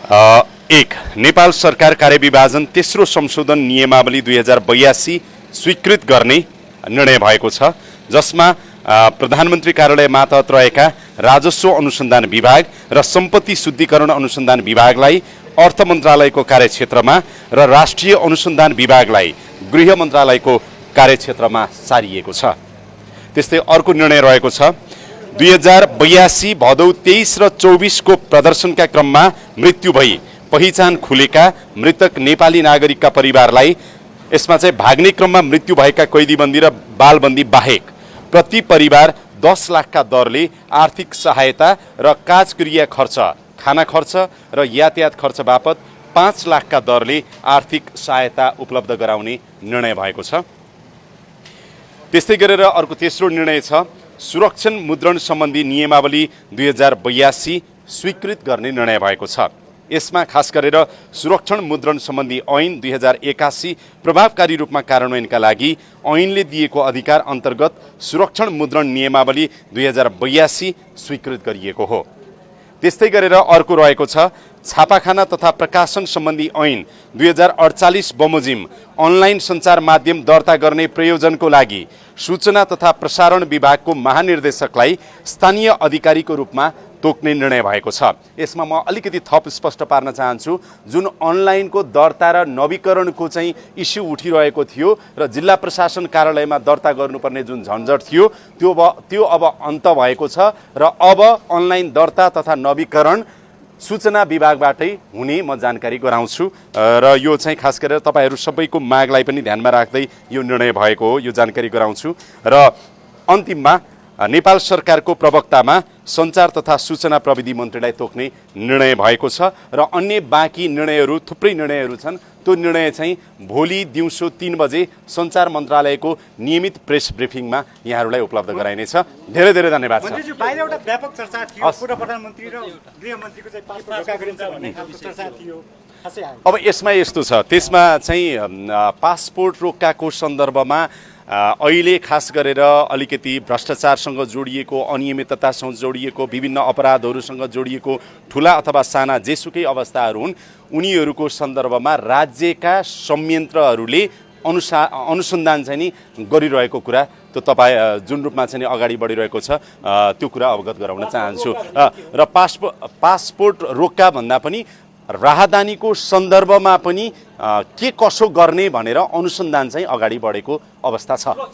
एक नेपाल सरकार कार्यविभाजन तेस्रो संशोधन नियमावली 2082 स्वीकृत गर्ने निर्णय भएको छ, जसमा प्रधानमन्त्री कार्यालय मातहत रहेका राजस्व अनुसन्धान विभाग र सम्पत्ति शुद्धिकरण अनुसन्धान विभागलाई अर्थ मन्त्रालयको कार्यक्षेत्रमा र राष्ट्रिय अनुसन्धान विभागलाई गृह मन्त्रालयको कार्यक्षेत्रमा सारिएको छ। त्यस्तै अर्को निर्णय रहेको छ 2082 भदौ 23 र 24 को प्रदर्शनका क्रममा मृत्यु भई पहिचान खुलेका मृतक नेपाली नागरिकका परिवारलाई यसमा चाहिँ भाग्ने क्रममा मृत्यु भएका कैदीबन्दी र बालबन्दी बाहेक प्रति परिवार 10 लाखका दरले आर्थिक सहायता र काजक्रिया खर्च, खाना खर्च र यातायात खर्च बापत 5 लाखका दरले आर्थिक सहायता उपलब्ध गराउने निर्णय भएको छ। त्यस्तै गरेर अर्को तेस्रो निर्णय छ सुरक्षण मुद्रण सम्बन्धी नियमावली 2082 स्वीकृत गर्ने निर्णय भएको छ। यसमा खास गरेर सुरक्षण मुद्रण सम्बन्धी ऐन 2081 प्रभावकारी रूपमा कार्यान्वयनका लागि ऐनले दिएको अधिकार अन्तर्गत सुरक्षण मुद्रण नियमावली 2082 स्वीकृत गरिएको हो। त्यस्तै गरेर अर्को रहेको छ छापाखाना तथा प्रकाशन सम्बन्धी ऐन 2048 बमोजिम अनलाइन सञ्चार माध्यम दर्ता गर्ने प्रयोजनको लागि सूचना तथा प्रसारण विभागको महानिर्देशकलाई स्थानीय अधिकारीको रूपमा तोक्ने निर्णय भएको छ। यसमा म अलिकति थप स्पष्ट पार्न चाहन्छु, जुन अनलाइनको दर्ता र नवीकरणको चाहिँ इस्यु उठिरहेको थियो र जिल्ला प्रशासन कार्यालयमा दर्ता गर्नुपर्ने जुन झन्झट थियो त्यो अब अन्त भएको छ र अब अनलाइन दर्ता तथा नवीकरण सूचना विभागबाटै हुने म जानकारी गराउँछु र यो चाहिँ खास गरेर तपाईहरू सबैको मागलाई पनि ध्यानमा राख्दै यो निर्णय भएको हो, यो जानकारी गराउँछु। र अन्तिममा नेपाल सरकारको प्रवक्तामा सञ्चार तथा सूचना प्रविधि मन्त्रीलाई तोक्ने निर्णय भएको छ र अन्य बाँकी निर्णयहरू थुप्रै निर्णयहरू छन्। त्यो निर्णय चाहिँ भोलि दिउँसो 3 बजे सञ्चार मन्त्रालयको नियमित प्रेस ब्रिफिङमा यहाँहरूलाई उपलब्ध गराइनेछ। धेरै धेरै धन्यवाद छ। बाहिर एउटा व्यापक चर्चा थियो, पूर्व प्रधानमन्त्री र गृहमन्त्रीको चाहिँ पासपोर्ट रोका गरिन्छ भन्ने खालको चर्चा थियो। अब यसमा यस्तो छ, त्यसमा चाहिँ पासपोर्ट रोक्काको सन्दर्भमा अहिले खास गरेर अलिकति भ्रष्टाचारसँग जोडिएको, अनियमिततासँग जोडिएको, विभिन्न अपराधहरूसँग जोडिएको ठुला अथवा साना जेसुकै अवस्थाहरू हुन्, उनीहरूको सन्दर्भमा राज्यका संयन्त्रहरूले अनुसन्धान चाहिँ नि गरिरहेको कुरा त्यो तपाईँ जुन रूपमा चाहिँ अगाडि बढिरहेको छ त्यो कुरा अवगत गराउन चाहन्छु। र पासपोर्ट रोक्का भन्दा पनि राहदानीको सन्दर्भमा पनि के कसो गर्ने भनेर अनुसन्धान चाहिँ अगाडि बढेको अवस्था छ।